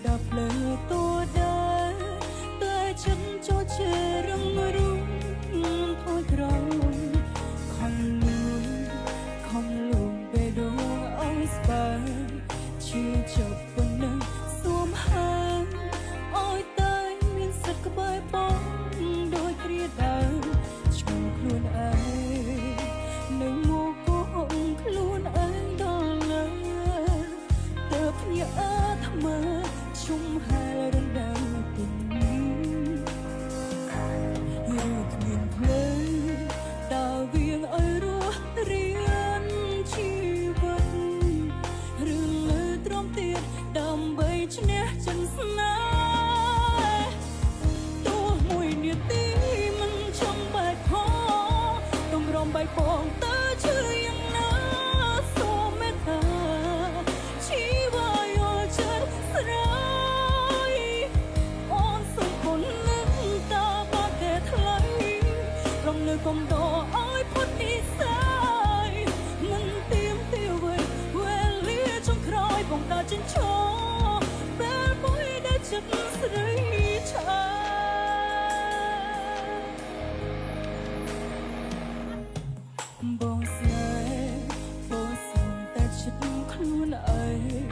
ដល់ផ្លូវតួដែរតែចិត្តចូលជារឹងរូងថយក្រោយខំលួងខំលួងពេលដងឲ្យស្បើឈឺចាប់ប៉ុណ្ណឹងសួមហាឲ្យតែមានសិទ្ធិក្បែរបងដោយគ្រាដើមឈ្មោះខ្លួនឯងនៅមកកុហកខ្លួនឯងដល់លើ ទើបភ្ញាក់អាត្មាជុំហែលរណ្ដៅទីឬគ្មានផ្លូវដើរវៀងឲ្យរស់រៀនជីវិតឬលើទ្រាំទៀតដើម្បីឈ្នះចិនស្នេហ៍ទោះមួយនាទីមិនចង់បែកផងទម្រាំបែកបងតើជឿយ៉ាងណាសូមមេត្តា ជីវ៉ាយល់ចិត្តស្រីអូនសុំពុននឹងតាបាតែថ្លៃរំលើកុំដឲ្យផុតនិស័យមិនទៀមទាអ្វីវេលាចុងក្រោយបងដើរចិញ្ចោពេលមួយដែលចិត្តស្រីឆា បងស្នេហ៍បងសុំតែចិត្តខ្លួនឯង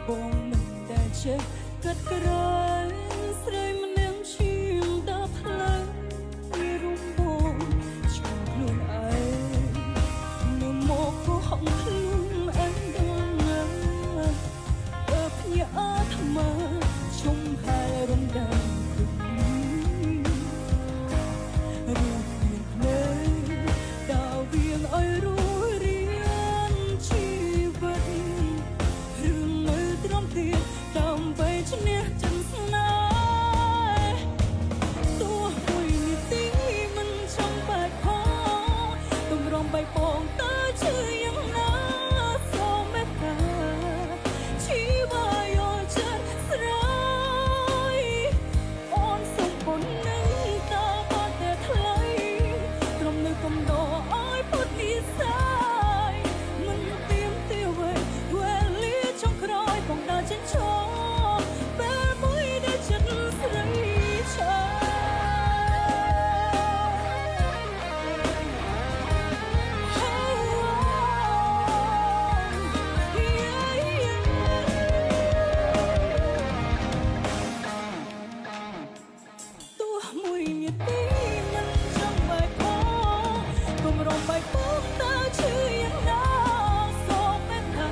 បងមិនដែលចេះកាត់ក្រែងស្រីម្នាក់ឈាមដល់ផ្លូវរុំបងឈ្មោះខ្លួនឯងនៅមកក៏ហំខ្លួនឯងដល់ណាអើភ្ញាក់អាត្មាជុំហែរំដៅគ្រប់ រូបមានភ្លើងដើរវៀងឲ្យរស់រៀនជីវិតរឿងនៅត្រឹមទៀតដើម្បីឈ្នះចិត្ត